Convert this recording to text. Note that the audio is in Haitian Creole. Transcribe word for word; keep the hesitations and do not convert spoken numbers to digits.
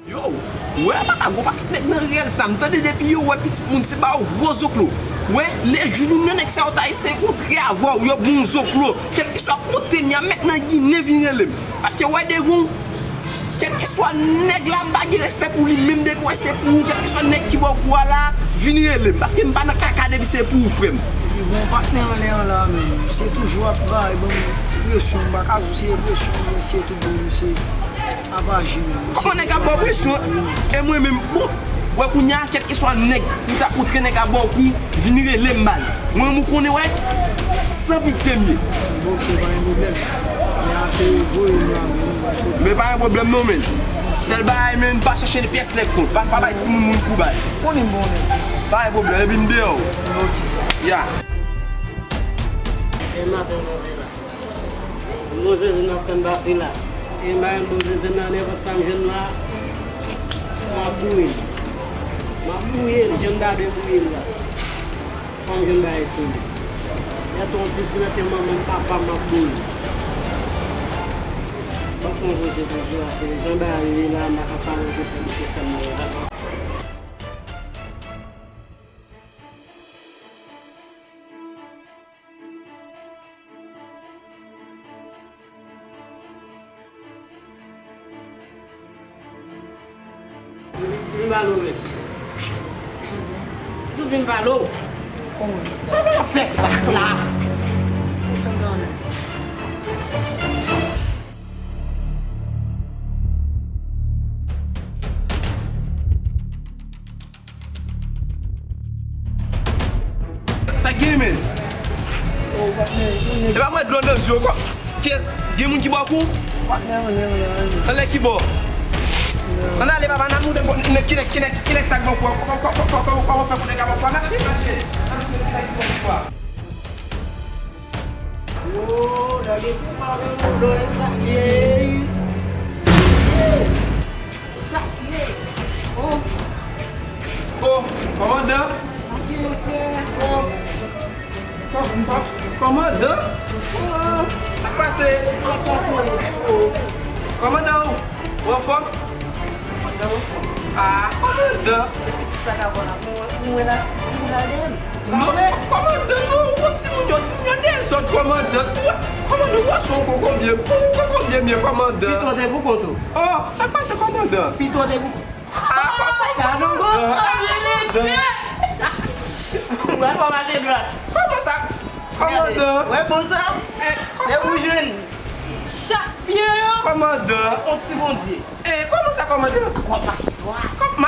Yo, wè papa, gon pati nèg nan rèl sa, m tande depi yo wè pitit moun se ba yo gwo zoklo. Wè, lejou youn nan nèg sa yo ta eseye kontre avè w, yo ba w zoklo. Kèlkeswa kote m ye a, mèt nan Ginen vin rele m. Paske wè devan w, kèlkeswa nèg la, m pa gen respè pou li, menm depi wè se pou ou, kèlkeswa nèg ki ba w kou a la, vin rele m. Paske m pa nan kaka depi se pou ou, frè m. Epi gon patnè anlè an la menm, misye toujou ap bay ban m ti presyon, m pa ka di w se presyon, men se tout bon, misye. Apa jimè. Kòman nèg ap ba w presyon? E mwen menm, bon, wè kounye a, kèlkeswa nèg ou ta kontre, nèg ap ba w kou, vin rele m baz. Mwen menm ou konnen, wè, san pitye m ye. Ok, pa gen pwoblèm. Men a te voye m la menm. Men pa gen pwoblèm non, men. Sèl bagay, men, pa chèche pyès nèg kont. Pa, pa bay timoun moun kou baz. Konnen m bon nèg konsa. Pa gen pwoblèm, epi m deyò. Ok. Ya. E maten, maten la. Bon, Zeze m ap tann pase la. E m pa renmen bon Zeze m nan, nenpòt sa m jwenn la, m ap bouye l. M ap bouye l, jan m ta dwe bouye l la. Fò m jwenn bagay sou li. Lè tou yon piti nan te manman m, papa m, m ap bouye l. Ban fè yon poze toujou a, se jan bagay yo ye la, m pa ka pale, te fè, te fè m mal la. Vin pale w menm. Tou vin pale w. Sa w ap fè ak sak la? Sa k gen, men? E pa mwen dlo nan zye w, kò. Gen moun ki ba w kou? Anlè ki bò? Ann ale, papa, n ap montre ki nèg, ki nèg, ki nèg sa k ba w kou a. Kòman fè pou nèg la ba w kou a? N ap chèche, n ap montre ki nèg ki ba w kou a. Yo, lage kou pa vin moudo e sa k ye. Sa k ye? Oh. Oh, kòmandan. Sa k ye, frè? Oh. Kò-, kò-, kòmandan? Oh. Sa k pase? Sa k pase? Oh. Kòmandan, ou anfòm? Ah, kòmandan. Sa k ap bon la? Mwen, mwen la, mwen la dèyè m. Non, kòmandan, non, ou konn timoun yo, timoun yo dezòd, kòmandan. Ou wè, kòmandan, ou wè se yon kokonbye, yon kokonbye m ye, kòmandan. Pito te pou kont ou. Oh, sa k pase, kòmandan? Pito te pou kont ou. Ah, kòmandan. Ou wè, fò mache dwat. Kòman sa? Kòmandan. Wè bon sa? Eh, kòman? Lè ou jwenn chak pye yo. Kòmandan. On ti Bondye. Eh, kòman sa, kòmandan? Kòm mache dwat. Kòm m